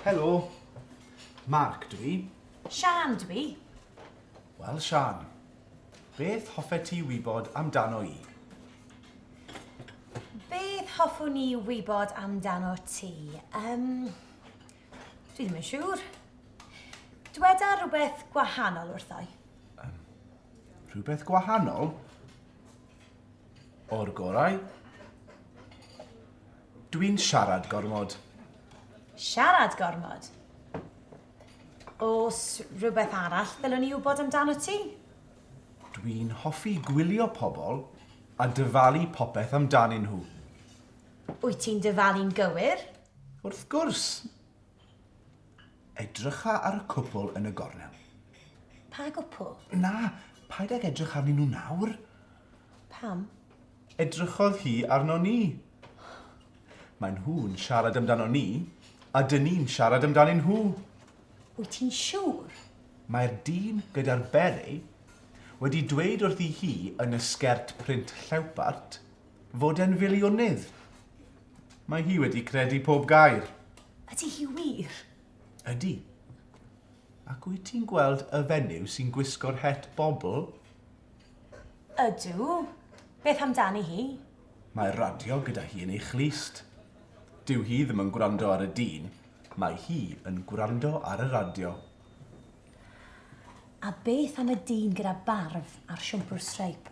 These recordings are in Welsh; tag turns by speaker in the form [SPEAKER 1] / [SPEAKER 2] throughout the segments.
[SPEAKER 1] Helo. Mark dwi.
[SPEAKER 2] Siân dwi.
[SPEAKER 1] Wel, Siân, beth hoffet ti wybod amdano i?
[SPEAKER 2] Beth hoffwn i wybod amdano ti? Um, dwi ddim yn siŵr. Dweda rhywbeth gwahanol wrtho i.
[SPEAKER 1] Um, rhywbeth gwahanol? O'r gorau? Dwi'n siarad gormod.
[SPEAKER 2] Siarad gormod? Oes rhywbeth arall ddylwn i wybod amdano ti?
[SPEAKER 1] Dwi'n hoffi gwylio pobl a dyfalu popeth amdanyn nhw.
[SPEAKER 2] Wyt ti'n dyfalu'n gywir?
[SPEAKER 1] Wrth gwrs! Edrycha ar y cwpl yn y gornel.
[SPEAKER 2] Pa gwpl?
[SPEAKER 1] Na, paid ag edrych arnyn nhw nawr.
[SPEAKER 2] Pam?
[SPEAKER 1] Edrychodd hi arno ni. Maen nhw'n siarad amdano ni, a dyn ni'n siarad amdanyn nhw.
[SPEAKER 2] Wyt ti'n siŵr?
[SPEAKER 1] Mae'r dyn gyda'r beret wedi dweud wrthi hi yn y sgert print llewpart fod e'n filiwnydd. Mae hi wedi credu pob gair.
[SPEAKER 2] Ydy hi wir?
[SPEAKER 1] Ydy. Ac wyt ti'n gweld y fenyw sy'n gwisgo'r het bobl?
[SPEAKER 2] Ydw. Beth amdani hi?
[SPEAKER 1] Mae'r radio gyda hi yn ei chlust. Dyw hi ddim yn gwrando ar y dyn, mae hi yn gwrando ar y radio.
[SPEAKER 2] A beth am y dyn gyda barf a'r siwmpwr streip?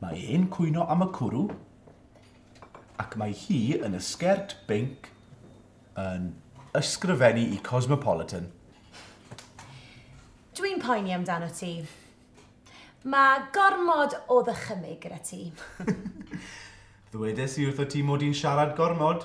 [SPEAKER 1] Mae e'n cwyno am y cwrw, ac mae hi yn y sgert binc yn ysgrifennu i Cosmopolitan.
[SPEAKER 2] Dwi'n poeni amdano ti. Mae gormod o ddychymyg gyda ti.
[SPEAKER 1] Ddwedes i wrtho ti mod i'n siarad gormod.